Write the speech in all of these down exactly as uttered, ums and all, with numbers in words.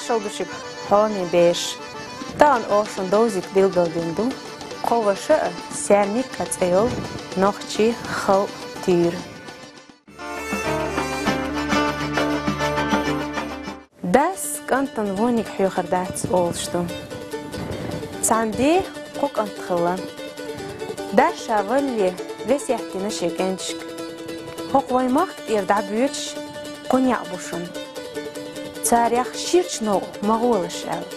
Маршал ду шуга, хьоме бераш. Тахан оаха шун довзийта билгалдина ду кхо ваша а, Саьрмик а цӀе йола нохчийн халкъан туьйра. Дас кӀантана вониг хьоьхур дац олуш ду. Цхьана ден кхо кӀант хилла. Дас ша валале весет дина шен кӀенташка. ХӀокху вайн махка тӀера дӀабоьдуш кхо некъ бу шуна. Царех ширачу новкъа ма гӀолаш аьлла.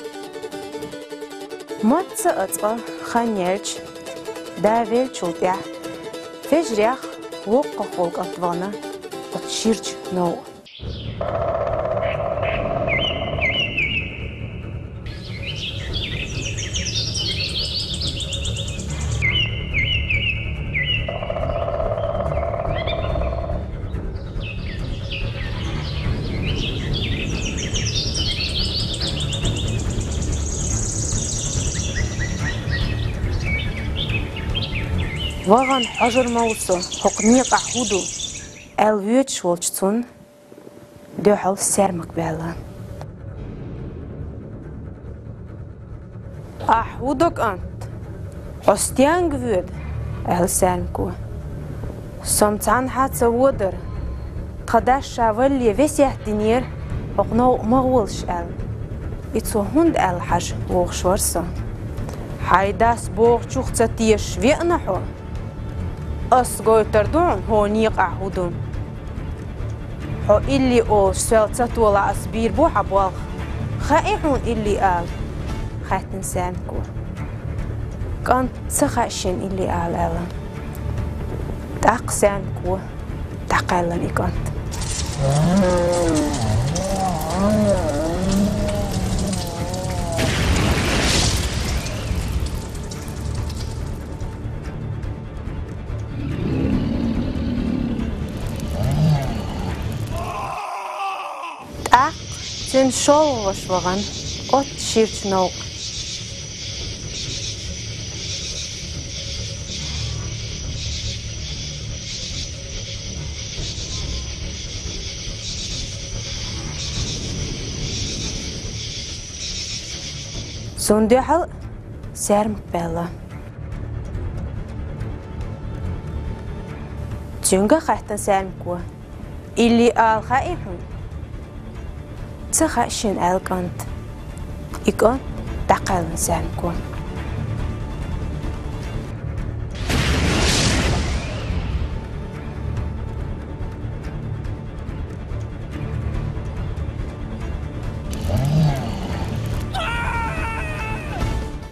Мацца а цкъа хан яьлча, да веллачул тӀаьхьа, вежарех воккхах волу кӀант вахана оцу ширачу новкъа. «Вахана хьожур ма ву со, хӀокху некъахь хӀун ду?» аьлла воьдуш волчу цунна дуьхьал Саьрмак ваьлла. «Ахь хӀун до, кӀант? Хьо стенга воьду?» — аьлла Саьрмако. «Со-м цхьанхьа а ца водара. Тхан дас ша валале весет динера, хӀокху новкъа ма гӀолаш аьлла. И цо хӀунда аьлла хьажа вогӀуш вара со». «Хьайн дас бохучух ца тешаш веана хьо? Ас гойтур ду хьуна хӀокху некъахь хӀун ду. Хьо илли олуш соьл ца толахь, ас бийр бу хьан болх. Хаьий хьуна илли ала?» — хаьттина Саьрмако. КӀанта ца хаьа шена илли ала аьлла. ТӀаккха Саьрмако дӀакхаьллина и кӀант. ТӀаккха цуьнан шолгӀа ваша вахана оццу ширачу новкъа. Цунна дуьхьал Саьрмак ваьлла. Цуьнга хаьттина Саьрмако: «Илли ала хаьий хьуна?» «Ца хаьа шена», — аьлла кӀанта. И кӀант дӀакхаьллина Саьрмако.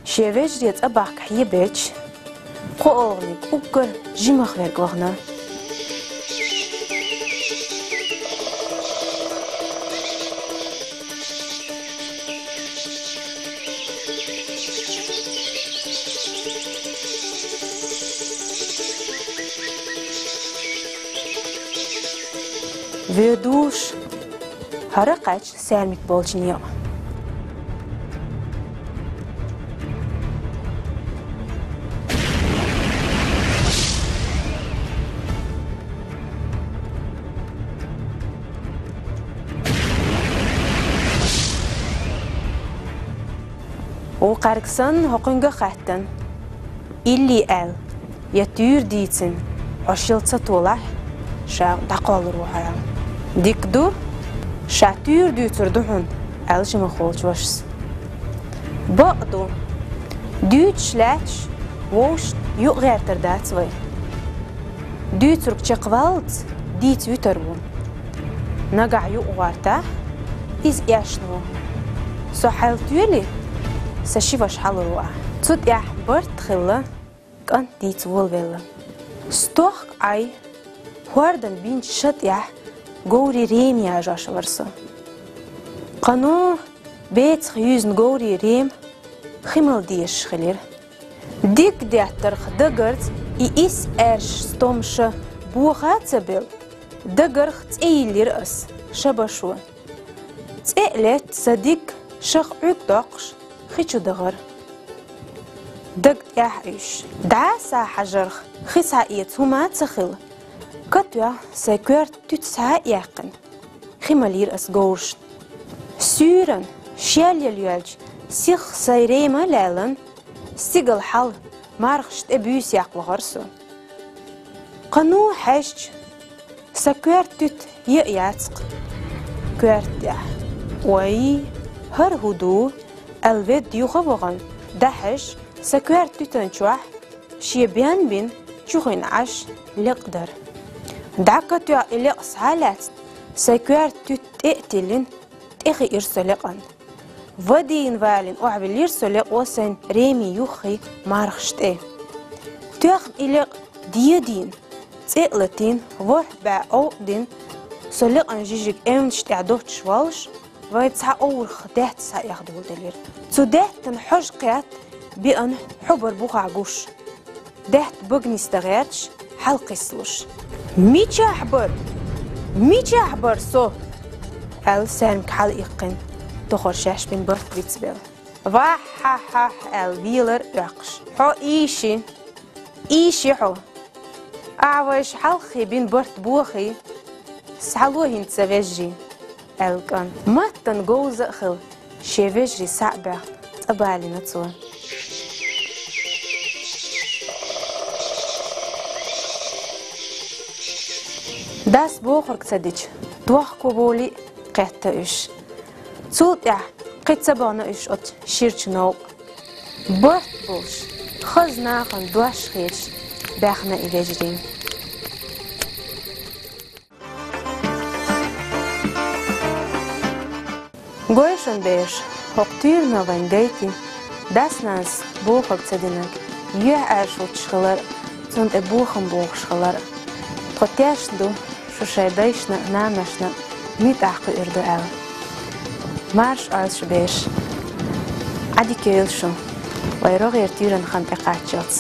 Шен вежарий цӀа бахка хьебелча, кхо олгӀаниг уггар жимах верг вахана. Воьдуш, хӀара кхаьчна Саьрмик болчу некъа. Вукхаьрга санна, хӀокхуьнга а хаьттина: «Илли аьлла, я туьйра дийцина, хьо шил ца толахь, ша дӀакхоллур ву хьо». «Дика ду, ша туьйра дуьйцур ду хьуна», — аьлла жимах волчу вашас. «Бакъ ду, дуьйцуш лаьтташ вовшашна юкъагӀертар дац вай. Дуьйцург чекхваллалц дийца вуьтур ву. Нагахь юкъа гӀортахь, иза эшна ву. Со хьал тоьлий, сан ши ваша хьалур ву ахь». Цу тӀехь барт хилла, кӀант дийца волавелла. Стохка Ӏай, хӀордан бинчу ша тӀехь говрийн рема яжош вара со. Кхано бецах юьзна говрийн рема хи мала дезаш хилира. Дика деттарх дагарца и исс аьрша стом ша боха а ца белла, дагарх цӀе йиллира ас ша башо. ЦӀе а летта, сан диг шах Ӏуьрг доккхуш, хи чу дахара. Даг тӀехь а уьш, дӀа а схьахьажарх, хи схьаэца хӀума а ца хилла, катоьхна, сайн коьрта туьца схьа а яьккхина, хи малийра ас говрашна. Суьйранна, Шелъяла йоьлча сиха сай рема а лаьллан, стигала хьал мархаш тӀе буьйса яккха вахар со. Кхано хьежача, са коьрта туьта йиъ яц-кх коьрта тӀехь. Ой, хӀара хӀу ду, аьлла ведда юха а вахана, дӀахьежаш, са коьрта туьтан чохь шен бен бина чухуьнан Ӏаш лекъа дара. ДӀакхатоьхна и лекъа схьа а лаьцна, сай коьрта туьта тӀе а тиллина, тӀе хиира со лекъана. Вадийна валийна охьавиллира со лекъо сайна реми юххе мархаш тӀе. Тоьхна и лекъа дедийна, цӀе а латийна, ворхӀ бӀаь овкъа дина, со лекъан жижиг эвнаш тӀехь доццуш воллуш, вай цхьа оврах даьтта схьаэхдоладелира. Цу даьттан хьожа кхетта, биъна хьо бар бухахь гуш. Даьтта бага нисдан гӀерташ, хьалкхиссалуш: «Мичахь бар? Мичахь бар со?» — аьлла, саьрмик хьалаиккхина, тохара шаьш бина барт бицбелла. «Вахь-хьа-хьа-хьа», — аьлла, велар оьккхуш. «Хьо ийши, ийши хьо. Ахьа вайша хьалххе бина барт бохий, схьало хӀинца сан вежарий», — аьлла кӀант. Маттана говза а хилла, шен вежарий схьа а баьхна, цӀа балийна цо. Дас бохург ца дича, дохко волий а кхетта уьш. Цул тӀаьхьа кхин ца бахана уьш оцу ширачу новкъа. Барт болуш, хаза нахана дош хеташ баьхна и вежарий. Гой шуна, бераш, хӀокху туьйрано вайна гайтина дас-нанас бохург ца динарг, юьхьӀаьржа хӀуттуш хилар а, цунна тӀе бохам бохуш хилар а. Тхо тешна ду, шу шайн дайшна а, наношна а муьтӀахь кхуьур ду аьлла. Марша Ӏойла шу, бераш. Ӏадика йойла шу вайн рогӀера туьйранна хан тӀекхаччалц.